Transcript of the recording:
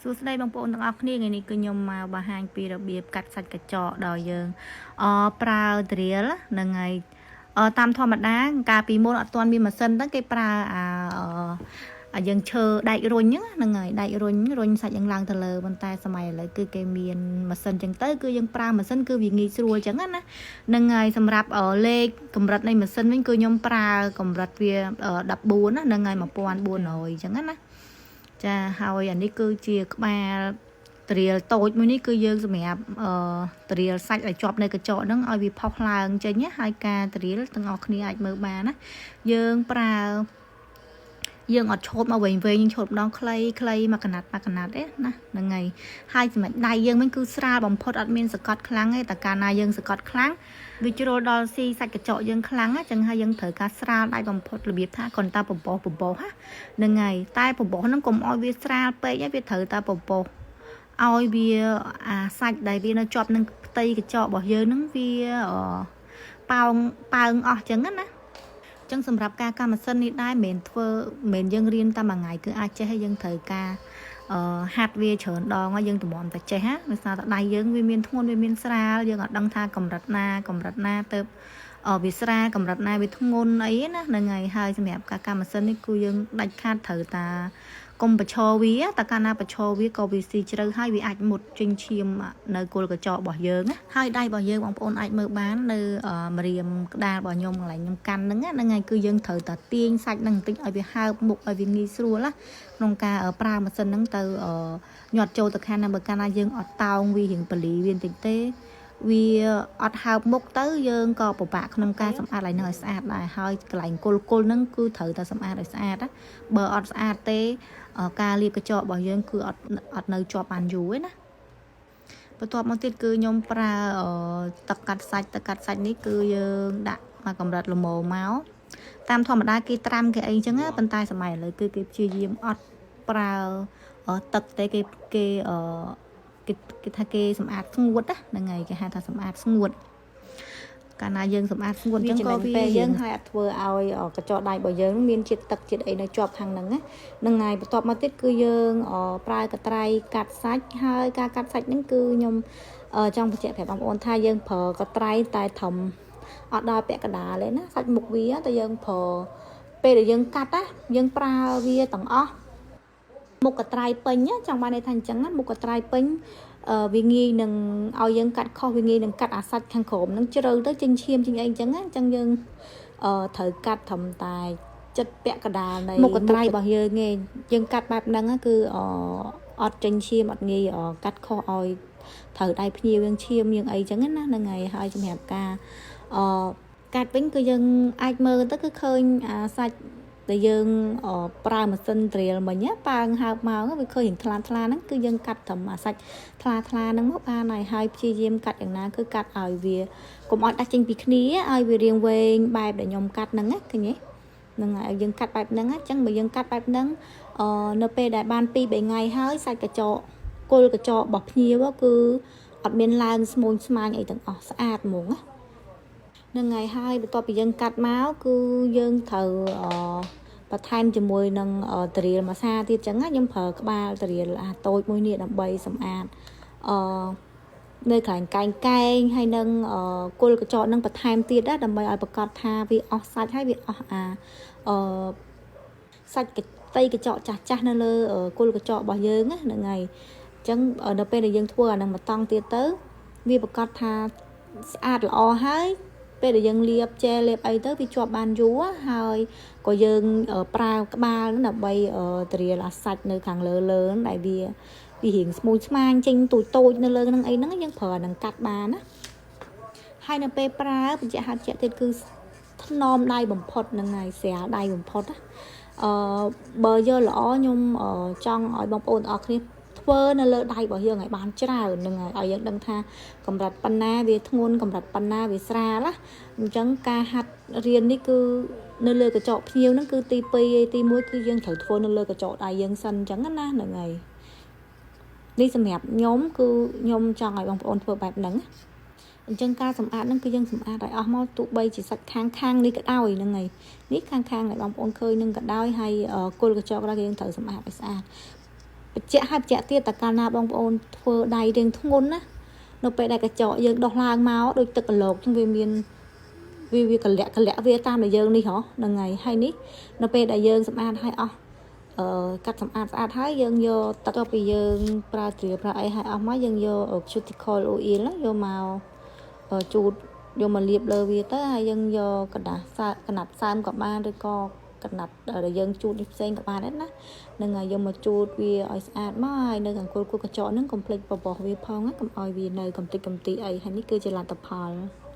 សួស្តីបងប្អូនទាំងអស់គ្នាថ្ងៃនេះគឺខ្ញុំមកបង្ហាញពីរបៀបកាត់សាច់ក្រចកដោយយើងអប្រើ drill ហ្នឹងហើយតាមធម្មតាកាលពីមុនអត់ទាន់មានម៉ាស៊ីនហ្នឹងគេប្រើអាអាយើងឈើដែករុញហ្នឹងហើយដែករុញរុញសាច់យើងឡើងទៅលើប៉ុន្តែសម័យឥឡូវគឺគេមានម៉ាស៊ីនចឹងទៅគឺយើងប្រើម៉ាស៊ីនគឺវាងាយស្រួលចឹងណាហ្នឹងហើយសម្រាប់លេខកម្រិតនៃម៉ាស៊ីនវិញគឺខ្ញុំប្រើកម្រិតវា14ណាហ្នឹងហើយ1400ចឹងណា ចាហើយអានេះគឺជាក្បាល drill តូចមួយនេះគឺយើងសម្រាប់អឺ drill សាច់ឲ្យជាប់នៅក្រចកហ្នឹងឲ្យវាផុសឡើងចេញណាហើយការ drill ទាំងអស់គ្នាអាចមើលបានណាយើងប្រើយើងអត់ឆូតមកវែងវែងយើងឆូតម្ដងខ្លីខ្លីមកកណាត់មកកណាត់ទេណាហ្នឹងហើយហើយសម្រាប់ដៃយើងវិញគឺស្រាលបំផុតអត់មានសកត់ខ្លាំងទេតែកាលណាយើងសកត់ខ្លាំងវាជ្រុលដល់ស៊ីសាច់ក្រចកយើងខ្លាំងចឹងហើយយើងត្រូវការស្រាលដៃបំផុតរបៀបថាគ្រាន់តែបបោសបបោសហ្នឹងហើយតែបបោសហ្នឹងកុំឲ្យវាស្រាលពេកវាត្រូវតែបបោសឲ្យវាអាសាច់ដែលវានៅជាប់នឹងផ្ទៃក្រចករបស់យើងហ្នឹងវាប៉ោងប៉ើងអស់ចឹងណាចឹងសម្រាប់ការកាត់ម៉ាស៊ីននេះដែរមិនមែនធ្វើមិនមែនយើងរៀនតែមួយថ្ងៃគឺអាចចេះហើយយើងត្រូវការអឺហាត់វាច្រើនដងហើយយើងតម្រាំតែចេះណាដោយសារតែដៃយើងវាមានធ្ងន់វាមានស្រាលយើងអត់ដឹងថាកម្រិតណាកម្រិតណាទៅវាស្រាលកម្រិតណាវាធ្ងន់អីណាហ្នឹងហើយហើយសម្រាប់ការកាត់ម៉ាស៊ីននេះគឺយើងដាច់ខាតត្រូវតាកុំបញ្ឈរវាតែកាលណាបញ្ឈរវាក៏វាស៊ីជ្រៅហើយវាអាចមុតចេញឈាមនៅគល់ក្រចករបស់យើងណាហើយដៃរបស់យើងបងប្អូនអាចមើលបាននៅម្រាមក្តាររបស់ខ្ញុំកន្លែងខ្ញុំកាន់ហ្នឹងហ្នឹងហើយគឺយើងត្រូវតែទាញសាច់ហ្នឹងបន្តិចឲ្យវាហើបមុខឲ្យវាងាយស្រួលណាក្នុងការប្រើម៉ាស៊ីនហ្នឹងទៅញាត់ចូលទៅខាងណាបើកាលណាយើងអត់តោងវារៀងពលីវាបន្តិចទេវាអត់ហើបមុខទៅយើងក៏ពិបាកក្នុងការសម្អាតកន្លែងហ្នឹងឲ្យស្អាតដែរហើយកន្លែងគល់គល់ហ្នឹងគឺត្រូវតែសម្អាតឲ្យស្អាតណាបើអត់ស្អាតទេការលាបក្រចករបស់យើងគឺអត់អត់នៅជាប់បានយូរទេណាបន្ទាប់មកទៀតគឺខ្ញុំប្រើទឹកកាត់សាច់ទឹកកាត់សាច់នេះគឺយើងដាក់មកកម្រិតល្មមមកតាមធម្មតាគេត្រាំគេអីចឹងណាប៉ុន្តែសម័យឥឡូវគឺគេព្យាយាមអត់ប្រើទឹកទេគេគេអឺគេគេថាគេសម្អាតស្ងួតណាហ្នឹងហើយគេហៅថាសម្អាតស្ងួតកាលណាយើងសម្អាតស្ងួតអញ្ចឹងក៏វា ពេលយើងហើយអត់ធ្វើឲ្យក្រចកដៃរបស់យើងមានជាតិទឹកជាតិអីនៅជាប់ខាងហ្នឹងណាហ្នឹងហើយបន្ទាប់មកទៀតគឺយើងប្រើកត្រៃកាត់សាច់ហើយការកាត់សាច់ហ្នឹងគឺខ្ញុំចង់បញ្ជាក់ប្រាប់បងប្អូនថាយើងប្រើកត្រៃតែត្រឹមអត់ដល់ពាក់កណ្ដាលទេណាសាច់មុខវាតែយើងប្រើពេលដែលយើងកាត់ណាយើងប្រើវាទាំងអស់មុខកត្រៃពេញចង់បានន័យថាអញ្ចឹងណាមុខកត្រៃពេញវាងាយនឹងឲ្យយើងកាត់ខុសវាងាយនឹងកាត់អាសាច់ខាងក្រោមនឹងជ្រៅទៅចេញឈាមចេញអីអញ្ចឹងណាអញ្ចឹងយើងអឺត្រូវកាត់ត្រឹមតែចិត្តពាក់កណ្ដាលនៃមុខកត្រៃរបស់យើងឯងយើងកាត់បែបហ្នឹងគឺអអត់ចេញឈាមអត់ងាយកាត់ខុសឲ្យត្រូវដៃភ្ញៀវយើងឈាមយើងអីចឹងណាហ្នឹងហើយហើយសម្រាប់ការអកាត់វិញគឺយើងអាចមើលទៅគឺឃើញអាសាច់ដែលយើងប្រើម៉ាស៊ីន drill មិញប៉ើងហើបមកវាឃើញរៀងថ្លាថ្លាហ្នឹងគឺយើងកាត់ត្រឹមអាសាច់ថ្លាថ្លាហ្នឹងមកបានហើយហើយព្យាយាមកាត់យ៉ាងណាគឺកាត់ឲ្យវាកុំឲ្យដាច់ចេញពីគ្នាឲ្យវារាងវែងបែបដែលខ្ញុំកាត់ហ្នឹងណាឃើញទេហ្នឹងហើយយើងកាត់បែបហ្នឹងអញ្ចឹងបើយើងកាត់បែបហ្នឹងអឺនៅពេលដែលបាន2 3ថ្ងៃហើយសាច់ក្រចកគល់ក្រចករបស់ភ្ញៀវគឺអត់មានឡើងស្មូញស្មាញអីទាំងអស់ស្អាតហ្មងណានឹងហើយហើយបន្ទាប់ពីយើងកាត់មកគឺយើងត្រូវអបន្ថែមជាមួយនឹង drill មួយសាទៀតចឹងណាខ្ញុំប្រើក្បាល drill អាតូចមួយនេះដើម្បីសម្អាតអឺនៅកន្លែងកែងកែងហើយនឹងគល់ក្រចកនឹងបន្ថែមទៀតណាដើម្បីឲ្យប្រកាសថាវាអស់សាច់ហើយវាអស់អាអឺសាច់ផ្ទៃក្រចកចាស់ចាស់នៅលើគល់ក្រចករបស់យើងណាហ្នឹងហើយអញ្ចឹងនៅពេលដែលយើងធ្វើអានឹងមកតង់ទៀតទៅវាប្រកាសថាស្អាតល្អហើយពេលដែលយើងលាបជែលលាបអីទៅវាជាប់បានយូរហើយក៏យើងប្រើក្បាលហ្នឹងដើម្បី drill អាសាច់នៅខាងលើលើដែលវាវារៀងស្មូញស្មាញចេញតូចតូចនៅលើហ្នឹងអីហ្នឹងយើងប្រើអាហ្នឹងកាត់បានណាហើយនៅពេលប្រើបញ្ជាក់ហាត់ជាក់ទៀតគឺថ្នមដៃបំផុតហ្នឹងហើយស្រាលដៃបំផុតណាអឺបើយកល្អខ្ញុំចង់ឲ្យបងប្អូនទាំងអស់គ្នាធ្វើនៅលើដៃរបស់យើងឲ្យបានច្រើននឹងហើយឲ្យយើងដឹងថាកម្រិតប៉ុណ្ណាវាធ្ងន់កម្រិតប៉ុណ្ណាវាស្រាលណាអញ្ចឹងការហាត់រៀននេះគឺនៅលើក្រចកភ្ញៀវហ្នឹងគឺទី2ឯទី1គឺយើងត្រូវធ្វើនៅលើក្រចកដៃយើងសិនអញ្ចឹងណាហ្នឹងហើយនេះសម្រាប់ខ្ញុំគឺខ្ញុំចង់ឲ្យបងប្អូនធ្វើបែបហ្នឹងអញ្ចឹងការសម្អាតហ្នឹងគឺយើងសម្អាតឲ្យអស់មកទោះបីជាសាច់ខាងខាងនេះក៏ដោយហ្នឹងហើយនេះខាងខាងដែលបងប្អូនឃើញនឹងក៏ដោយហើយគល់ក្រចកក៏ដោយយើងត្រូវសម្អាតឲ្យស្អាតប បញ្ជាក់ឲ្យបញ្ជាក់ទៀតតើកាលណាបងប្អូនធ្វើដៃរៀងធ្ងន់ណានៅពេលដែលក្រចកយើងដោះឡើងមកដូចទឹកកឡោកចឹងវាមានវាវាកលាក់កលាក់វាតាមដែលយើងនេះហ៎ហ្នឹងហើយហើយនេះនៅពេលដែលយើងសម្អាតឲ្យអស់អឺកាត់សម្អាតស្អាតហើយយើងយកទឹកទៅពីយើងប្រើត្រាប្រើអីឲ្យអស់មកយើងយក cuticle oil ហ្នឹងយកមកជូតយកមកលាបលើវាទៅហើយយើងយកក្រដាសសើកណាត់សើមក៏បានឬក៏កណាត់ដែលយើងជូតនេះផ្សេងក៏បានដែរណានឹងហើយយកមកជូតវាឲ្យស្អាតមកហើយនៅខាងគល់គល់ក្រចកហ្នឹងកុំភ្លេចបបោសវាផងណាកុំឲ្យវានៅកំតិចកំទីអីហើយនេះគឺជាលទ្ធផល។